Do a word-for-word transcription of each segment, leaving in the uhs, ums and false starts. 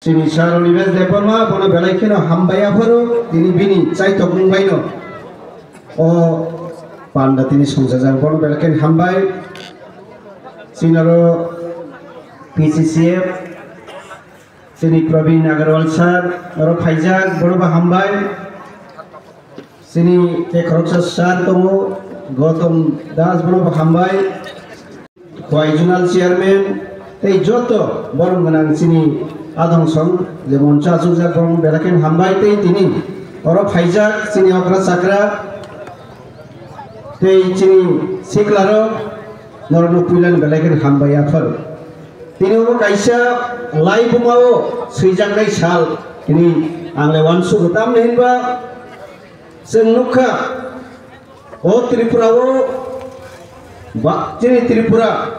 Chini sir Onimesh Debbarma, bono belai kheno hambai aphuru, tini bini chaitokmung baino o panda tini songchajak, bono belai kheno hambai. Chini aro P C C F, chini Praveen Agarwal sir, oro phaijak, bono bo hambai. Chini tei khoroksa sir tongo, Gautam Das, bono bo hambai. Khowai Zonal Chairman tei joto borom gwnang chini adong song je moncho achukjak, borom belai kheno hambai. Tei tini oro phaijak chini okra chakra tei chini siklarok, norokno puilano belai kheno hambai aphuru. Tini obo kaisa laibuma o swijaknai sal hini ang le uansugo, tamni hinba chwng nukha, o Tripura o ba-, chini Tripura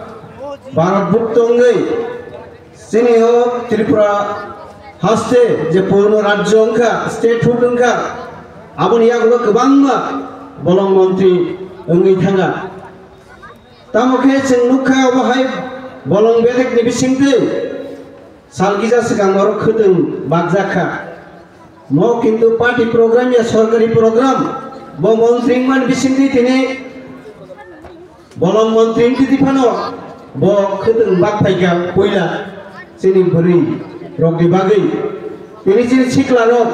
Bharat bukto wngwi, chini o Tripura haste je purno rajyo wngkha, statehood wngkha, aboni yagulo kwbangma bolong montri wngwi thangkha. Tamo khe chwng nukha, obo hai bolong bedekni bisingtwi salkisa swkang oro khwtwng bakjak kha. Mo kintu party program ya sorkari program, bo montri wngmani bisingtwi tini bolong montri wngtwi phano bo khwtwng bak phaikha puila chini bwrwi rokni bagwi. Tini chini sikla rok,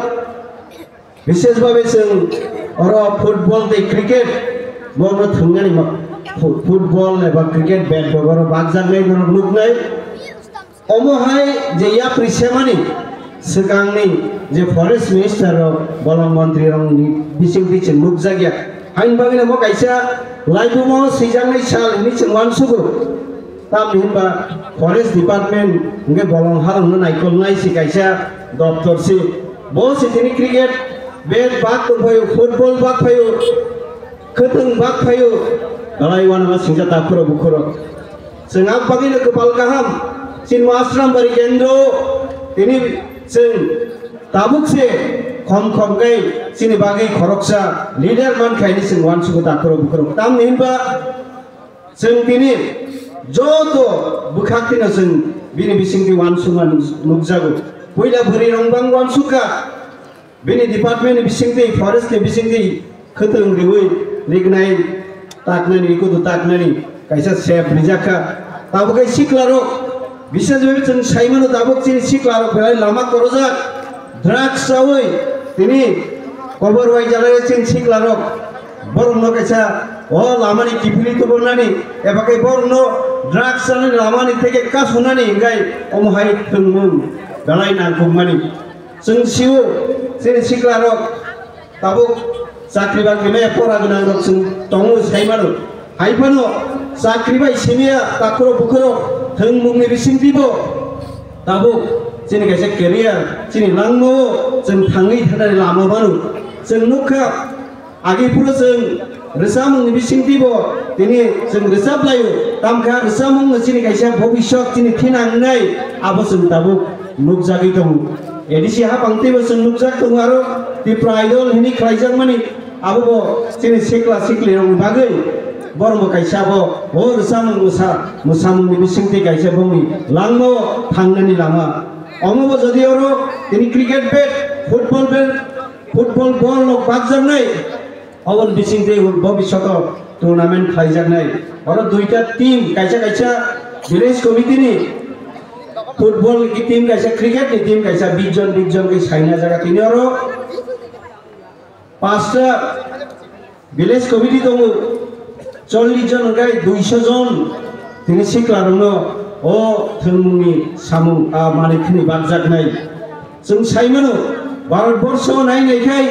bishesh bhabe chwng oro football tei cricket, bo no thwngnani ma-, fu-, football eba cricket bat bo oro bakjaknai norok nuknai. Omo hai je yapri semani swkangni je forest minister rok, bolong montri rokni bisingtwi chwng nukjakya. Haini bagwino mo kaisa laibumo swijaknai sal hinwi chwng uansugo. Tamni hinba forest department hwnkhe bolong harokno naikolnai se kaisa doptor se. Bo se tini cricket bat bak tong phaio, football bak phaio, khwtwng bak phaio, belai uanama singcha takhurok bukhurok. Chwng ang bagwino kwpal kaham, chini Asrambari kendro, tini chwng tabuk se khom khom khe chini bagwi khoroksa leader man khaini chwng uansugo takhurok bukhurok. Tamni hinba chwng tini joto bwkhak tino chwng bini bisingtwi uansukma nuk-, nukjago. Puila bwrwi rok bang uansukha. Bini department ni bisingtwi, forest ni bisingtwi khwtwng riwi rignai taknani, ikudu taknani kaisa sep rijak kha. Tabuk khe sikla rok, bishesh bhabe chwng sai mano, tabuk chini sikla rok belai lama korojak, drugs chawi tini kobor wai jalai chini sikla rok. Borok no kaisa o lama ni kiphilwi tubunani, eba khe borok no drugs chanani lama ni theke kasunani hinkhai omo hai thwngmung belai nangkukmani. Chwng sio, chini sikla rok tabuk chakri bakri maya pora gwnang rok chwng tongo sai mano. Hai phano chakri bai simiya takhurok bukhurok thwngmungni bisingtwi bo tabuk chini kaisa career, chini langmao chwng thangwi thanani lama mano. Chwng nukha, agi phuru chwng rwchapmungni bisingtwi bo tini chwng rwchap laio, tamkha rwchapmungno chini kaisa bobiswk chini thinangnai abo chwng tabuk nukjagwi tongo. A D C hapang teibo chwng nukjak tongo, aro Tipra Idol hwnwi khlaijakmani abo bo chini sikla siklirokni bagwi borokbo kaisa abo o rwchapmung mwsa mwsamungni bisingtwi kaisa bongni langmao thangnani lama. Omo bo jodi oro tini cricket bat, football bat, football ball rok bakjaknai, oboni bisingtwi bobiswk o tournament khlaijaknai. Oro duita team, kaisa kaisa village committee ni football ni team, kaisa cricket ni team, kaisa bish jon bish jon khe saina jaga tini oro pasta village committee tongo, chollish jon hwnkhe duiso jon tini sikla rokno o thwngmungni samung a manwi khwnwi bakjaknai. Chwng sai mano, Bharat borsho nai nai khai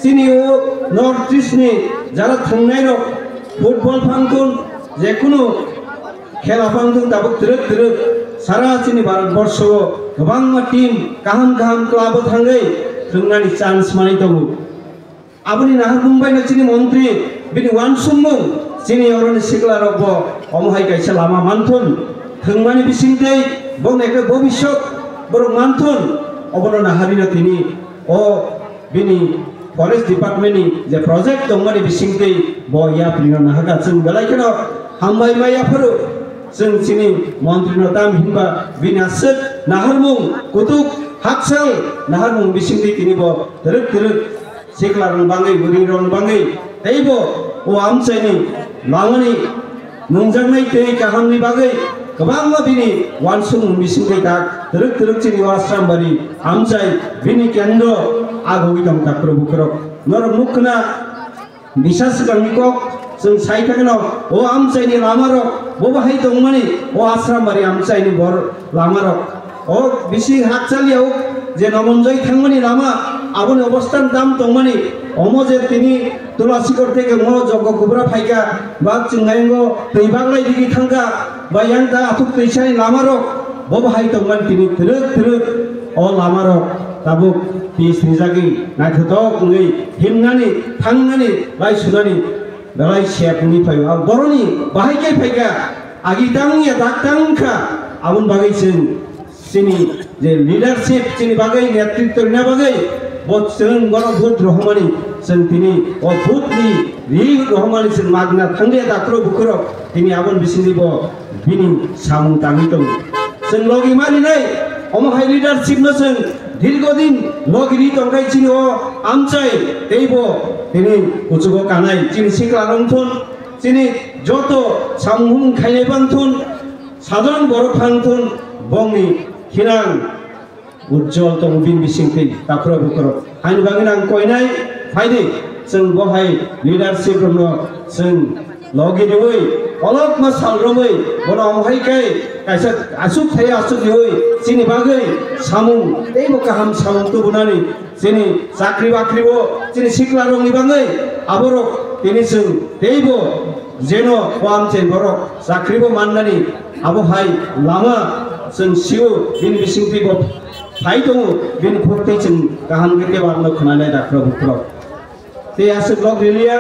chini o North East ni jara thwngnai rok football phang thun, jekunu khela phang thun, tabuk twrwk twrwk sara chini Bharat borsho o kwbangma team kaham kaham club o thangwi thwngnani chance manwi tongo. Aboni naharmung bai no chini montri bini uansukmung chini oroni sikla rok bo omo hai kaisa lama manthun, thwngmani bisingtwi bo nekhe bobiswk borok manthun, obono naharino tini o bini forest department ni je project tongmani bisingtwi bo yaprino naharkha. Chwng belai kheno hambai ma yaphuru chwng chini montri no, tam hinba bini aswk naharmung kutuk Hakchal naharmung bisingtwi tini bo twrwk twrwk siklarokni bagwi, bwrwirokni bagwi, teibo o amchaini lamani nungjaknai tei kahamni bagwi kwbangma bini uansukmung bisingtwi tak twrwk twrwk chini o Asrambari amchai bini kendro agogwi tong takhro bukhorok. Norok nukkha Bisa swkangni kok chwng sai thangno, o amchaini lamarok bo bahai tongmani, o Asrambari amchaini bor lamarok. O bisi hakchal yauk je Nomonjoi thangmani lama, aboni obosthan tam tongmani, omo je tini Tulasikor theke mo Joggo Kubra phaikha, bak chwngnaingo twi baglai digi thangkha, ba yang ta athuk twisani lamarok bo bahai tongmani tini twrwk twrwk o lamarok tabuk tis rijagwi naithotok wngwi himnani, thangnani, lai sunani belai sep wngwi phaio. Ang boroni bahai khe phaikha, agi tang ya dak tang kha, aboni bagwi chwng chini je leadership chini bagwi netritto rina bagwi bo chwng bono vote rohormani chwng tini o vote ni ri rohormani chwng magna thanglia dakhro bukhurok tini aboni bisingni bo bini samung tangwi tongo. Chwng logi marinai, omo hai leadership no chwng dirgo din logi ri tongkhai chini o amchai teibo tini kuchugo kanai chini sikla rong thun, chini joto samung humung khainai bang thun, sadharan borok phang thun, bongni khinang Ujjwal tongo bini bisingtwi takhro bukhro. Haini bagwi ang koinai phaidi chwng bo hai leadership rokno chwng logi riwi kolokma sal romwi bono omo hai khe kaisa aswk thai aswk riwi chini bagwi samung teibo kaham samung tubunani chini chakri bakri o chini sikla rokni bagwi aborok tini chwng teibo jeno o amchai borok chakri bo mannani abo hai lama chwng sio bini bisingtwi bo phai tongo bini khuk tei chwng kaham khe tei warno khwnanai dakhro bukhro. Tei aswk log riliya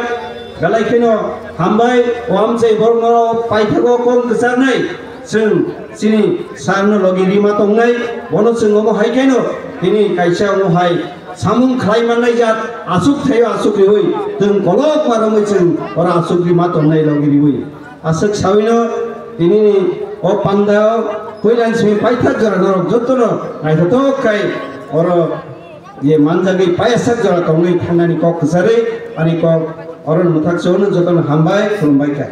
belai kheno hambai o amchai borokno paithago kok kwcharnai chwng chini sarno logi rima tongnai bono chwng omo hai kheno tini kaisa omo hai samung khlai mannai jat aswk thaio aswk riwi chwng kolokma romwi chwng oro aswk rima tongnai logi riwi. Aswk sawino tinini o pandao puilan simi paithak jora norok jotono naithotok khai oro je manjagwi payasak jora tongwi thangnani kok kwcharwi ani kok oro mwthak chwngno jotono hambai khulumbai kha.